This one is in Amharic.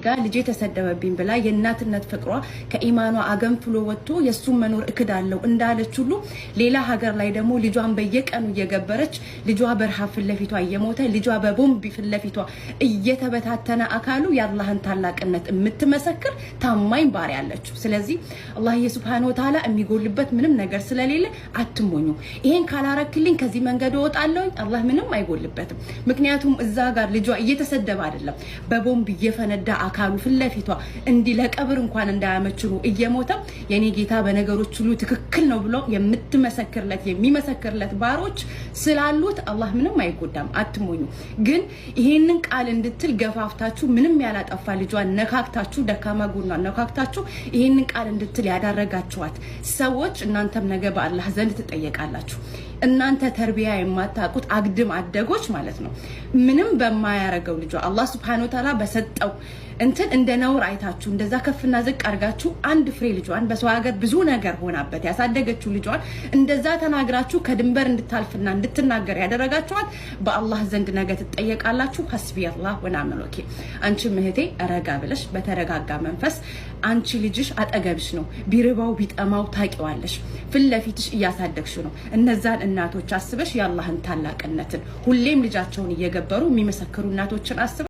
ጋር ልጄ ተሰደበብኝ ብላ የእናትነት ፍቅሯ ከኢማኗ አገንፍሎ ወጥቶ የእሱን መኖር እክዳለሁ እንዳለች ሁሉ፣ ሌላ ሀገር ላይ ደግሞ ልጇን በየቀኑ እየገበረች፣ ልጇ በረሃብ ፊት ለፊቷ እየሞተ፣ ልጇ በቦምብ ፊት ለፊቷ እየተበታተነ አካሉ፣ የአላህን ታላቅነት የምትመሰክር ታማኝ ባሪያ አለችው። ስለዚህ አላህ ሱብሃነሁ ወተዓላ የሚጎልበት ምንም ነገር ስለሌለ አትሞኙ። ይሄን ካላረክልኝ ከዚህ መንገድ እወጣለሁ። አላህ ምንም አይጎልበትም። ምክንያቱም እዛ ጋር ልጇ እየተሰደበ አይደለም፣ በቦምብ እየፈነዳ አካሉ ፊት ለፊቷ እንዲህ ለቀብር እንኳን እንዳያመችሉ እየሞተ፣ የኔ ጌታ በነገሮች ሁሉ ትክክል ነው ብሎ የምትመሰክርለት የሚመሰክርለት ባሮች ስላሉት አላህ ምንም አይጎዳም። አትሞኙ። ግን ይሄንን ቃል እንድትል ገፋፍታችሁ፣ ምንም ያላጠፋ ልጇን ነካክታችሁ፣ ደካማ ጎኗን ነካክታችሁ ይሄንን ቃል እንድትል ያዳረጋችኋት ሰዎች እናንተም ነገ በአላህ ዘንድ ትጠየቃላችሁ። እናንተ ተርቢያ የማታውቁት አግድም አደጎች ማለት ነው። ምንም በማያረገው ልጇ አላህ ሱብሃነሁ ወተዓላ በሰጠው እንትን እንደ ነውር አይታችሁ እንደዛ ከፍና ዝቅ አድርጋችሁ፣ አንድ ፍሬ ልጇን፣ በሰው ሀገር ብዙ ነገር ሆናበት ያሳደገችው ልጇን እንደዛ ተናግራችሁ ከድንበር እንድታልፍና እንድትናገር ያደረጋችኋት በአላህ ዘንድ ነገ ትጠየቃላችሁ። ሐስቢ አላህ ወኒዕመል ወኪል። አንቺም እህቴ ረጋ ብለሽ በተረጋጋ መንፈስ፣ አንቺ ልጅሽ አጠገብሽ ነው። ቢርባው ቢጠማው ታቂዋለሽ። ፊት ለፊትሽ እያሳደግሽ ነው። እነዛን እናቶች አስበሽ የአላህን ታላቅነትን፣ ሁሌም ልጃቸውን እየገበሩ የሚመሰክሩ እናቶችን አስበሽ